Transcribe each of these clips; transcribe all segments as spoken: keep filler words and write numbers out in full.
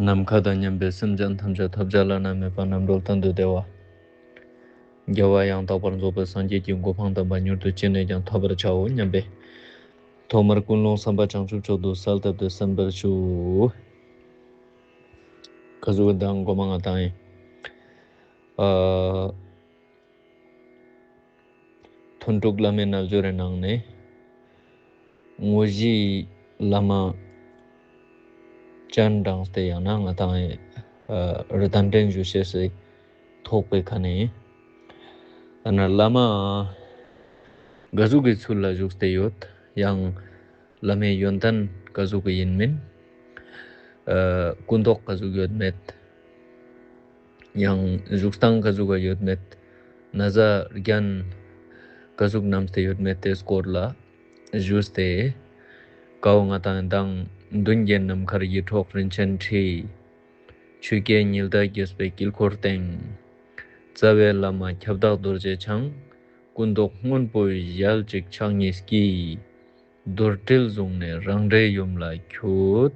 ནམ་མཁའ་དང་མཉམ་པའི་སེམས་ཅན་ཐམས་ཅད་ཐོབ་བྱ་བླ་ན་མེད་པ་རྣམ་གྲོལ་གཏན་དུ་བདེ་བ། རྒྱལ་བ་ཡང་དག་པར་རྫོགས་པའི་སངས་རྒྱས་ཀྱི་གོ་འཕང་དམ་པ་མྱུར་དུ་ཅི་ནས་ཀྱང་ཐོབ་པར་བྱའོ་སྙམ་པའི་ཐོག་མར་ཀུན་སློང་བསམ་པ་བྱང་ཆུབ་མཆོག་ཏུ་གསལ་བཏབ་སྟེ་གསན་པར་ཞུ། ཀ་ཟུག་གི་མདང་གོ་མ་ང་དང་ཨིན། ཨ། ཐུན་དྲུག་བླ་མའི་རྣལ་འབྱོར་རི་ནང་ནས་དངོས་གཞིའི་བླ་མ་སྤྱན་དྲངས་ཏེ་ཡང་ན་ང་དང་རི་གདན་འདྲེན་ཞུ་ཤེས་སི་ཐོག་པའི་ཁ་ནས་ཨ་ན་བླ་མ་ག་ཟུག་གི་ཚུལ་ལ་བཞུགས་ཏེ་ཡོད། ཡང་བླ་མའི་ཡོན་ཏན་ག་ཟུག་གི་ཡིན་མིན། ཨ། སྐུ་མདོག་ག་ཟུག་ཡོད་མེད། ཡང་བཞུགས་སྟངས་ག་ཟུག་ག་ཡོད་མེད། ན་བཟའ་རྒྱན་ག་ཟུག་བསྣམས་ཏེ་ཡོད་མེད་དེ་སྐོར་ལ་ཞུས་ཏེ། ཀ་བོ་ང་དང་མདང་མདུན་གྱི་ནམ་མཁར་ཡིད་འཕྲོག་རིན་ཆེན་ཁྲི། ཆུ་སྐྱེས་ཉི་ཟླ་རྒྱས་པའི་དཀྱིལ་འཁོར་སྟེང་། རྩ་བའི་བླ་མ་ཁྱབ་བདག་རྡོ་རྗེ་འཆང་། སྐུ་མདོག་སྔོན་པོ་ཞལ་གཅིག་ཕྱག་གཉིས་ཀྱིས། རྡོར་དྲིལ་བཟུང་ནས་རང་འདྲའི་ཡུམ་ལ་འཁྱུད།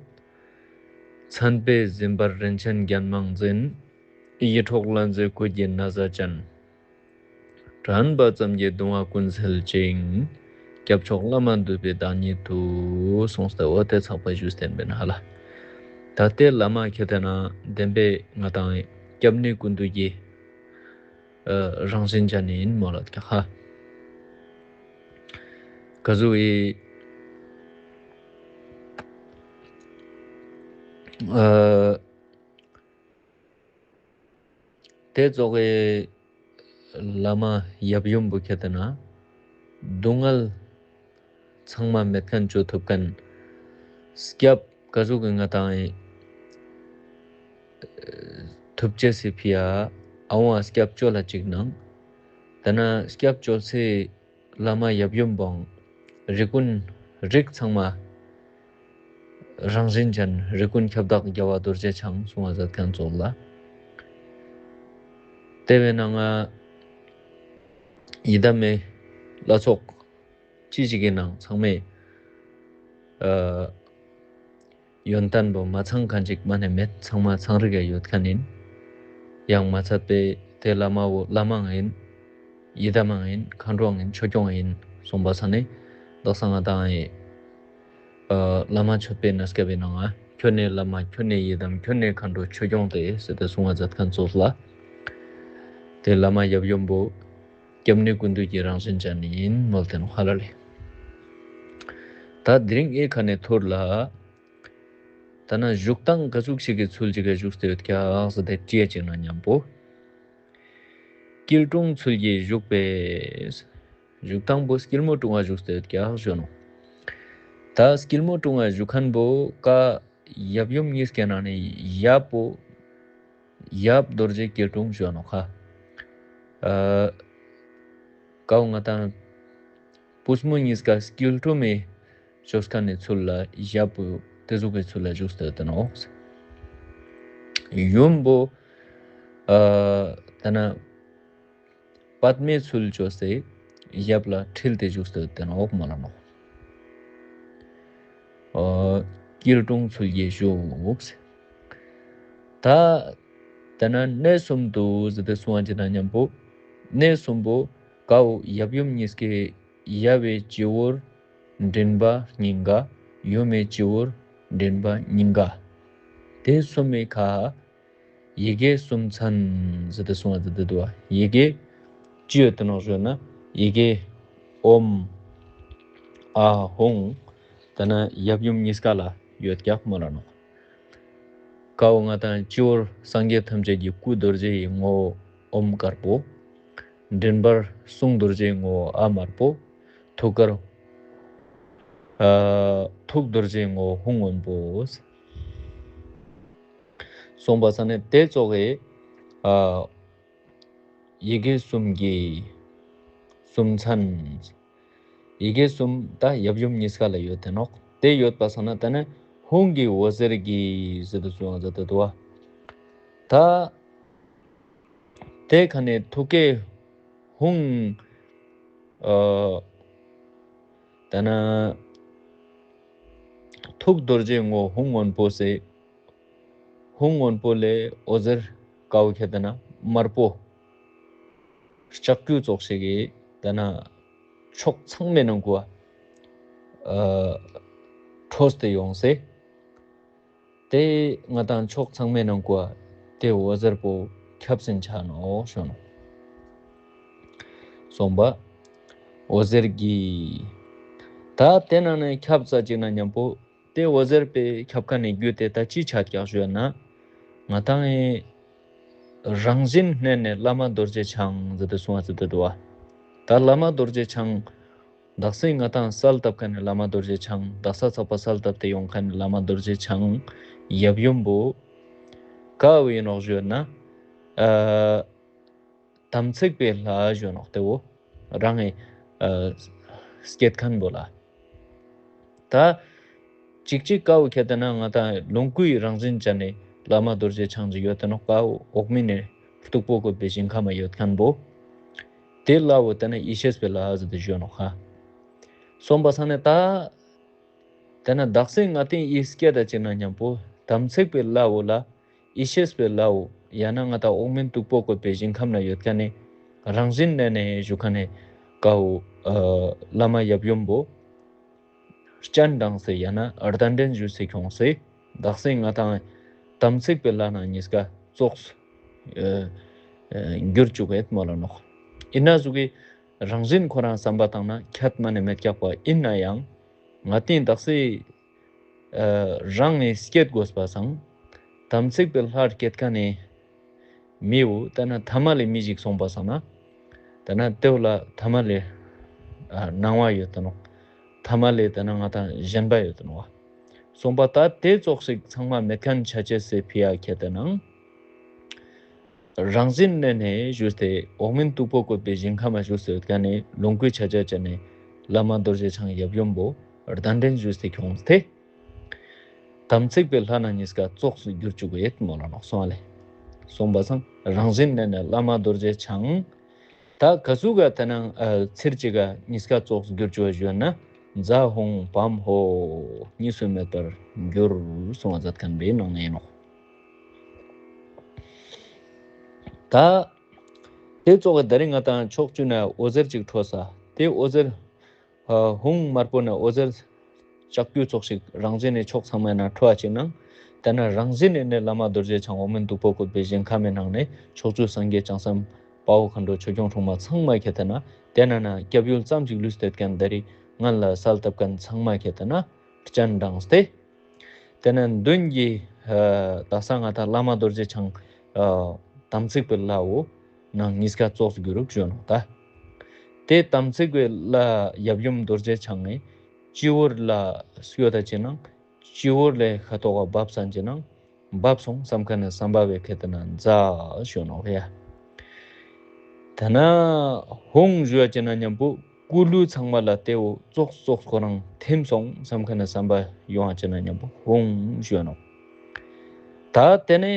མཚན་དཔེ་གཟིམ་པར་རིན་ཆེན་རྒྱན་མང་འཛིན། ཡིད་འཕྲོག་ལྷ་མཛེས་སྐུ་གྱི་ན་བཟའ་ཅན། དྲན་པ་ཙམ་གྱིས་གདུང་བ་ཀུན་སེལ་ཅིང་། སྐྱབས་མཆོག་བླ་མ་འདུས་པའི་བདག་ཉིད་དུ། གསུངས་ཏེ་འོ་དེ་ཚགས་པ་ཞུས་ཏེ་ཡིན་པས་ན་ཧ་ལ། ད་ལྟའི་བླ་མ་ཁྱེད་དེ་ན་བདེན་པའི་ང་དང་སྐྱབས་གནས་ཀུན་འདུས་ཀྱི་ཨ་རང་བཞིན་ཅན་ནི་ཡིན་མོལ་ལ་ཀྱག་ཧ། ག་ཟུག་ཨི་ཨ་དེ་ཙོགས་སི་བླ་མ་ཡབ་ཡུམ་བོ་ཁྱེད་དེ་ན་སྡུག་བསྔལ་ཚང་མ་མེད་མཁན་བཅོ་ཐུབ་མཁན་སྐྱབས་ག་ཟུག་གི་ང་དང་ཨི་ཐུབ་ཅེས་སི་ཕི་ཡ་ཨ་བོ་ཨ་སྐྱབས་བཅོལ་ལ་ཅིག་ནང་། དེ་ན་སྐྱབས་བཅོལ་སའི་བླ་མ་ཡབ་ཡུམ་བོའང་རིགས་ཀུན་རིགས་ཚང་མ་རང་བཞིན་ཅན་རིགས་ཀུན་ཁྱབ་བདག་རྒྱལ་བ་རྡོ་རྗེ་འཆང་གསུང་བ་མཛད་མཁན་ཙོགས་ལ། དེ་བས་ན་ང་ཡི་དམ་མེ་ལྷ་ཚོགས་ཅི་ཞིག་གི་ནང་ཚང་མའི་ཨ་ཡོན་ཏན་པོ་མ་ཚང་མཁན་ཅིག་མ་ནེ་མེད། ཚང་མ་ཚང་རིག་ག་ཡོད་མཁན་ཡིན། ཡང་མ་ཚད་པའི་དེ་བླ་མ་བོ་བླ་མའང་ཡིན། ཡི་དམའང་ཡིན། མཁའ་འགྲོའང་ཡིན། ཆོས་སྐྱོང་ཡིན་གསུངས་པ་ས་ནེ་དག་ས་ང་དང་ཨི་ཨ་བླ་མ་མཆོད་པའི་གནས་སྐབས་ཡིན་ནོག་ང་། ཁྱོད་ནི་བླ་མ་ཁྱོད་ནི་ཡི་དམ་ཁྱོད་ནི་མཁའ་འགྲོ་ཆོས་སྐྱོང་སྟེ་ཟེར་ཏེ་གསུང་བ་མཛད་མཁན་ཙོགས་ལ། དེ་བླ་མ་ཡབ་ཡུམ་བོ་སྐྱབས་གནས་ཀུན་འདུས་ཀྱི་རང་བཞིན་ཅན་ཡིན་མོལ་ཏེ་ནོག་ཧ་ལ་ལེ། ད་དེ་རིང་ཨི་ཁ་ནེ་ཐུར་ལ། ད་ན་བཞུགས་སྟངས་ག་ཟུག་ཞིག་གི་ཚུལ་ཅིག་ག་བཞུགས་ཏེ་ཡོད་ཀྱག་ཟེར་ཏེ་དྲིས་ཅིག་ན་མཉམ་པོ། སྐྱིལ་ཀྲུང་ཚུལ་གྱིས་བཞུགས་པས། བཞུགས་སྟངས་པོ་སྐྱིལ་མོ་ཀྲུང་ང་བཞུགས་ཏེ་ཡོད་ཀྱག་ཞུ་ནོག། ད་སྐྱིལ་མོ་ཀྲུང་ང་བཞུགས་མཁན་པོ་ཀ་ཡབ་ཡུམ་གཉིས་ཀའི་ནང་ནེ་ཡབ་པོ་ཡབ་རྡོ་རྗེ་སྐྱིལ་ཀྲུང་ཞུ་ནོག་ཧ། ཨ་ཀ་བོ་ང་དང་པུས་མོ་གཉིས་ཀ་སྐྱིལ་ཀྲུང་མེ་ཅོས་མཁན་ནི་ཚུལ་ལ་ཡབ་པོ་དེ་ཟུག་གི་ཚུལ་ལ་བཞུགས་ཏེ་ཡོད་དེ་ནོག། ཡུམ་བོ་ཨ་ད་ན་པདྨའི་ཚུལ་ཅོས་ཏེ་ཡབ་ལ་འཁྲིལ་ཏེ་བཞུགས་ཏེ་ཡོད་དེ་ནོག་མོལ་ལ་ནོག། ཨ་སྐྱིལ་ཀྲུང་ཚུལ་གྱིས་བཞུགས། ད་དེ་ན་གནས་གསུམ་དུ་ཟེར་ཏེ་གསུང་བ་ཅིག་ན་མཉམ་པོ་གནས་གསུམ་པོ་ཀ་བོ་ཡབ་ཡུམ་གཉིས་ཀའི་ཡབ་བི་སྤྱི་བོར་མགྲིན་པ་སྙིང་ག། ཡུམ་མི་སྤྱི་བོར་མགྲིན་པ་སྙིང་ག། དེ་གསུམ་མི་ཁ་ཡི་གེ་གསུམ་མཚན་ཟེར་ཏེ་གསུང་བ་ཟེར་ཏེ་འདུག་བ། ཡི་གེ་ཅི་ཡོད་དེ་ནོག་ཞུ་ན་ཡི་གེ་ཨོཾ་ཨཱཿཧཱུྃ། དེ་ན་ཡབ་ཡུམ་གཉིས་ཀ་ལ་ཡོད་ཀྱག་མོལ་ལ་ནོག། ཀ་བོ་ང་དང་སྤྱི་བོར་སངས་རྒྱས་ཐམས་ཅད་ཀྱི་སྐུ་རྡོ་རྗེ་ཡི་ངོ་བོ་ཨོཾ་དཀར་པོ། མགྲིན་པར་གསུང་རྡོ་རྗེའི་ངོ་བོ་ཨཱཿདམར་པོ། ཐུགས་ཀར་ཨ་ཐུགས་རྡོ་རྗེའི་ངོ་བོ་ཧཱུྃ་སྔོན་པོ། གསུངས་པ་ས་ནེ་དེ་ཙོགས་སི་ཨ་ཡི་གེ་གསུམ་གྱི་གསུམ་མཚན། ཡི་གེ་གསུམ་ད་ཡབ་ཡུམ་གཉིས་ཀ་ལ་ཡོད་དེ་ནོག། དེ་ཡོད་པ་ས་ན་དེ་ནེ་ཧཱུྃ་གི་འོད་ཟེར་གྱིས་ཟེར་ཏེ་གསུང་བ་མཛད་དེ་འདུག་བ། ད་དེ་ཁ་ནེ་ཐུགས་ཀའི་ཧཱུྃ་ཨ་དེ་ན་ཐུགས་རྡོ་རྗེའི་ངོ་བོ་ཧཱུྃ་སྔོན་པོ་སི་ ཧཱུྃ་སྔོན་པོ་ལས་འོད་ཟེར་ཀ་བོ་ཁྱེར་ཏེ་ན་དམར་པོ་ལྕགས་ཀྱུ་ཙོགས་ཤིག་གི་ཏེ་ན་ཕྱོགས་ཚང་མའི་ནང་ང་ཨ་འཕྲོས་ཏེ་ཡོང་སེ། ཏེ་ང་དང་ཕྱོགས་ཚང་མའི་ནང་ང་ཏེ་འོད་ཟེར་པོ་ཁྱབ་སིན་ཆ་ནོག་ཞུ་ནོག། སོང་པ། འོད་ཟེར་གྱིས། ད་ཏེ་ནང་ནེ་ཁྱབ་ས་ཅིག་ན་ཉམ་པོ་ཏེ་འོད་ཟེར་པོའི་ཁྱབ་ཁན་ནི་རྒྱུ་ཏེ་ད་ཅི་ཆ་ཀྱག་ཞུ་ན། ང་དང་ངི་རང་བཞིན་གནས་ནས་བླ་མ་རྡོ་རྗེ་འཆང་ཟེར་ཏེ་གསུངས་ཏེ་འདུག་པ། ད་བླ་མ་རྡོ་རྗེ་འཆང་དག་ས་ང་དང་གསལ་བཏབ་ཁན་ནི་བླ་མ་རྡོ་རྗེ་འཆང་དག་ས་ཚག་པ་གསལ་བཏབ་སྟེ་ཡོང་ཁན་ནི་བླ་མ་རྡོ་རྗེ་འཆང་ཡབ་ཡུམ་པོ་ཀ་བོ་ཨིན་ནོག་ཞུ་ན། ཨ་དམ་ཚིག་པའི་ལྷ་ཞུ་ནོག་ཏེ་བོ། རང་ངི་ཨ་སྐྱེད་ཁན་བོ་ལ། ད་ཅིག་ཅིག་ཀ་བོ་ཁྱེར་ཏེ་ན་ང་དང་ལོངས་སྐུའི་རང་བཞིན་ཅན་ནི་བླ་མ་རྡོ་རྗེ་འཆང་ཞིག་ཡོད་དེ་ནོག་པ། འོག་མིན་ནི་སྟུག་པོ་བཀོད་པའི་ཞིང་ཁམས་ཡོད་ཁན་བོ། ཏེ་ལྷ་བོ་ཏེ་ན་ཡེ་ཤེས་པའི་ལྷ་ཟེར་ཏེ་ཞུ་ནོག་ཧ། སོང་པ་སང་ནེ་ད་ཏེ་ན་དག་ས་ང་དང་ངི་སྐྱེད་ད་ཅིག་ན་ཉམ་པོ་དམ་ཚིག་པའི་ལྷ་བོ་ལ་ཡེ་ཤེས་པའི་ལྷ་བོ་ཡང་ན་ང་དང་འོག་མིན་སྟུག་པོ་བཀོད་པའི་ཞིང་ཁམས་ན་ཡོད་ཁན་ནི་རང་བཞིན་གནས་ནས་ཞུ་ཁན་ནི་ཀ་བོ་ཨ་བླ་མ་ཡབ་ཡུམ་པོ་སྤྱན་དྲངས་སེ་ཡང་ན་གདན་འདྲེན་ཞུས་སེ་ཁྱོངས་སེ་དག་ས་ང་དང་དམ་ཚིག་པའི་ལྷ་ནང་ཉིས་ཀ་ཙོགས་ཨ་ཨ་གྱུར་ཅུག་ཡོད་མོལ་ལ་ནོག། ཨིན་ན་ཟུག་གི་རང་བཞིན་ཁོ་རང་བསམ་པ་བཏང་ན་ཁྱད་མ་ནེ་མེད་ཀྱག་པ་ཨིན་ན་ཡང་ང་དང་ངི་དག་ས་ཨ་རང་ངི་སྐྱེད་དགོས་པ་སང་དམ་ཚིག་པའི་ལྷ་སྐྱེད་ཁན་ནི་མི་བོ་ཏེ་ན་ཐ་མ་ལས་མི་ཞིག་སོང་པ་སང་ན། ཏེ་ན་ཏེ་བོ་ལ་ཐ་མ་ལས་ཨ་སྣང་བ་ཡོད་དེ་ནོག། ཐ་མ་ལས་ཏེ་ན་ང་དང་ཞེན་པ་ཡོད་དེ་ནོག་པ། སོང་པ་ད་ཏེ་ཙོགས་ཤིག་ཚང་མ་མེད་ཁན་ཆ་ཅེས་སི་ཕི་ཡ་ཁྱེར་ཏེ་ན། རང་བཞིན་གནས་ནས་ཞུས་ཏེ་འོག་མིན་སྟུག་པོ་བཀོད་པའི་ཞིང་ཁམས་མ་ཞུས་ཏེ་ཡོད་ཁན་ནི་ལོངས་སྐུའི་ཆ་བྱད་ཅན་ནི་བླ་མ་རྡོ་རྗེ་འཆང་ཡབ་ཡུམ་པོ་གདན་འདྲེན་ཞུས་ཏེ་ཁྱོངས་ཏེ། དམ་ཚིག་པའི་ལྷ་ནང་ཉིས་ཀ་ཙོགས་སུ་གྱུར་ཅུག་ཡོད་མོལ་ལ་ནོག་སོང་ལེ། སོང་པ་སང་རང་བཞིན་གནས་ནས་བླ་མ་རྡོ་རྗེ་འཆང་། ད་ག་ཟུག་ག་ཏེ་ན་ཨ་ཚིར་ཅིག་ག་ཉིས་ཀ་ཙོགས་གྱུར་ཅུག་ཞུ་ན། ཛཿཧཱུྃ་བཾ་ཧོ། གཉིས་སུ་མེད་པར་གྱུར་གསུང་བ་མཛད་ཁན་བོའི་ནང་ནེ་ཨིན་ནོག། ད་ཏེ་ཙོགས་ཀྱི་ད་རིང་ང་དང་ཕྱོགས་བཅུ་ན་འོད་ཟེར་ཅིག་འཕྲོས་ས། ཏེ་འོད་ཟེར་ཨ་ཧཱུྃ་དམར་པོ་ནེ་འོད་ཟེར་ལྕགས་ཀྱུ་ཙོགས་ཤིག་རང་བཞིན་ནི་ཕྱོགས་ཚང་མའི་ནང་འཕྲོ་བ་ཅིག་ནང་། ཏེ་ན་རང་བཞིན་ནི་ནི་བླ་མ་རྡོ་རྗེ་འཆང་འོག་མིན་སྟུག་པོ་བཀོད་པའི་ཞིང་ཁམས་མའི་ནང་ནེ་ཕྱོགས་བཅུའི་སངས་རྒྱས་བྱང་སེམས་དཔའ་བོ་མཁའ་འགྲོ་ཆོས་སྐྱོང་སྲུང་མ་ཚང་མ་ཁྱེར་ཏེ་ན་ཏེ་ན་ན་སྐྱབས་ཡུལ་ཙམ་ཞིག་ལུས་ཏེ་ཡོད་ཁན་ད་རིང་ང་ལ་གསལ་བཏབ་ཁན་ཚང་མ་ཁྱེར་ཏེ་ན་སྤྱན་དྲངས་ཏེ། ཏེ་ནེ་མདུན་གྱི་ཨ་དག་ས་ང་དང་བླ་མ་རྡོ་རྗེ་འཆང་ཨ་དམ་ཚིག་པའི་ལྷ་བོ་ནང་ཉིས་ཀ་ཙོགས་གྱུར་ཅུག་ཞུ་ནོག་ད། ཏེ་དམ་ཚིག་པའི་ལྷ་ཡབ་ཡུམ་རྡོ་རྗེ་འཆང་ངི་སྤྱི་བོར་ལ་སྐྱོད་ད་ཅིག་ནང་སྤྱི་བོར་ལས་ཁ་ཐོག་ག་བབས་སང་ཅིག་ནང་བབས་སོང་བསམ་ཁན་ནི་བསམ་པ་བོའི་ཁྱེར་ཏེ་ན་ཛཿ་ཞུ་ནོག་ཡ། ཏེ་ན་ཧཱུྃ་ཞུ་བ་ཅིག་ན་ཉམ་པོ་སྐུ་ལུས་ཚང་མ་ལ་ཏེ་བོ་ཙོགས་ཙོགས་ཁོ་རང་ཐིམ་སོང་བསམ་ཁན་ནི་བསམ་པ་ཡོང་བ་ཅིག་ན་ཉམ་པོ་ཧཱུྃ་ཞུ་ནོག། ད་ཏེ་ནེ་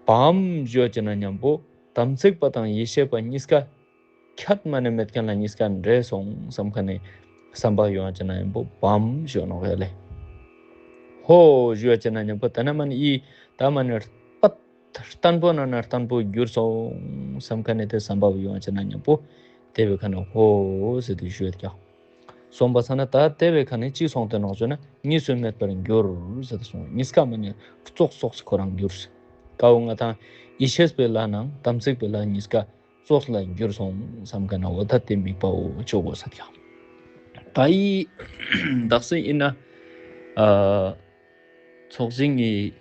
བཾ་ཞུ་བ་ཅིག་ན་ཉམ་པོ་དམ་ཚིག་པ་དང་ཡེ་ཤེས་པ་ཉིས་ཀ་ཁྱད་མ་ནེ་མེད་ཁན་ལ་ཉིས་ཀ་འདྲེས་སོང་བསམ་ཁན་ནི་བསམ་པ་ཡོང་བ་ཅིག་ན་ཉམ་པོ་བཾ་ཞུ་ནོག་ཡ་ལེ། ཧོ་ཞུ་བ་ཅིག་ན་ཉམ་པོ་ཏེ་ན་མ་ནེ་ཨི་ད་མ་ནེ་པད་བརྟན་པོ་ནང་ནེ་བརྟན་པོ་གྱུར་སོང་བསམ་ཁན་ནི་ཏེ་བསམ་པ་བོ་ཡོང་བ་ཅིག་ན་ཉམ་པོ་ཏེ་བོའི་ཁ་ནེ་ཧོ་ཟེར་ཏེ་ཞུ་ཡོད་ཀྱག། སོང་པ་སང་ན་ད་ཏེ་བོའི་ཁ་ནེ་ཅི་སོང་སྟེ་ནོག་ཞུ་ན་གཉིས་སུ་མེད་པར་གྱུར་ཟེར་ཏེ་སོང་། ཉིས་ཀ་མ་ནེ་ཙོགས་ཙོགས་སུ་ཁོ་རང་གྱུར། ཀ་བོ་ང་དང་ཡེ་ཤེས་པའི་ལྷ་ནང་དམ་ཚིག་པའི་ལྷ་ཉིས་ཀ་ཙོགས་ལ་གྱུར་སོང་བསམ་ཁན་ནི་འོ་ད་ཏེ་དམིགས་པ་བོ་ཅོ་དགོས་ས་ཀྱག། ད་ཨི་དག་ས་ཨིན་ན་ཨ་ཚོགས་ཞིང་ངི་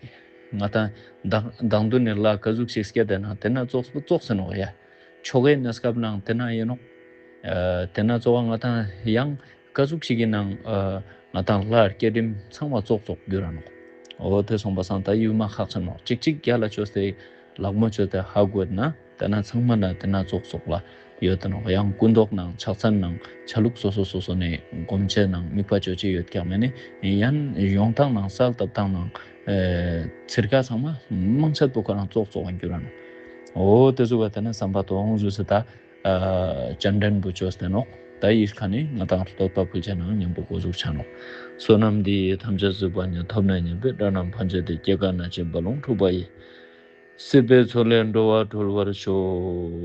ང་དང་བདག་བདག་མདུན་ནི་ལྷ་ག་ཟུག་ཞིག་སྐྱེད་དེ་ན་ཏེ་ན་ཙོགས་ཙོགས་ཟེར་ནོག་ཡ། ཆོ་གའི་གནས་སྐབས་ནང་ཏེ་ན་ཨིན་ནོག། ཨ་ཏེ་ན་ཙོགས་ང་དང་ཡང་ག་ཟུག་ཞིག་གི་ནང་ཨ་ང་དང་ལྷ་སྐྱེད་རིམ་ཚང་མ་ཙོགས་ཙོགས་གྱུར་ར་ནོག། འོ་ཏེ་སོང་པ་སང་ད་ཡུལ་མ་ཁག་ཆེན་ནོག། ཅིག་ཅིག་རྒྱ་ལ་ཅོས་ཏེ་ལག་མོ་ཅོས་ཏེ་ཧ་གོ་ན་ཏེ་ན་ཚང་མ་ན་ཏེ་ན་ཙོགས་ཙོགས་ལ་ཡོད་དེ་ནོག། ཡང་སྐུ་མདོག་ནང་ཕྱག་མཚན་ནང་ཆ་ལུགས་སོ་སོ་སོ་སོ་ནེ་སྒོམ་ཆེན་ནང་དམིགས་པ་ཅོ་ཅེས་ཡོད་ཀྱག་མེད་ནི་ཡང་ཡོང་སྟངས་ནང་གསལ་བཏབ་སྟངས་ནང་ཨེ་ཚིར་ཀ་ཚང་མ་མང་ཆེ་བོ་ཁོ་རང་ཙོགས་ཙོགས་གྱུར་ར་ནོག། འོ་ཏེ་ཟུག་པ་ཏེ་ན་བསམ་པ་དོང་ཟུག་སེ་ད་ཨ་སྤྱན་འདྲེན་བོ་ཅོས་ཏེ་ནོག། ད་ཡིས་ཁ་ནི་ང་དང་བསྟོད་པ་ཕུལ་ཆ་ནང་མཉམ་པོ་གོ་ཟུག་ཆ་ནོག། བསོད་ནམས་འདི་ཡིས་ཐམས་ཅད་གཟིགས་པ་ཉིད། ཐོབ་ནས་ཉེས་པའི་དགྲ་རྣམས་ཕམ་བྱས་ཏེ། སྐྱེ་རྒ་ན་འཆིའི་རྦ་ཀློང་འཁྲུགས་པ་ཡི། སྲིད་པའི་མཚོ་ལས་འགྲོ་བ་སྒྲོལ་བར་ཤོག།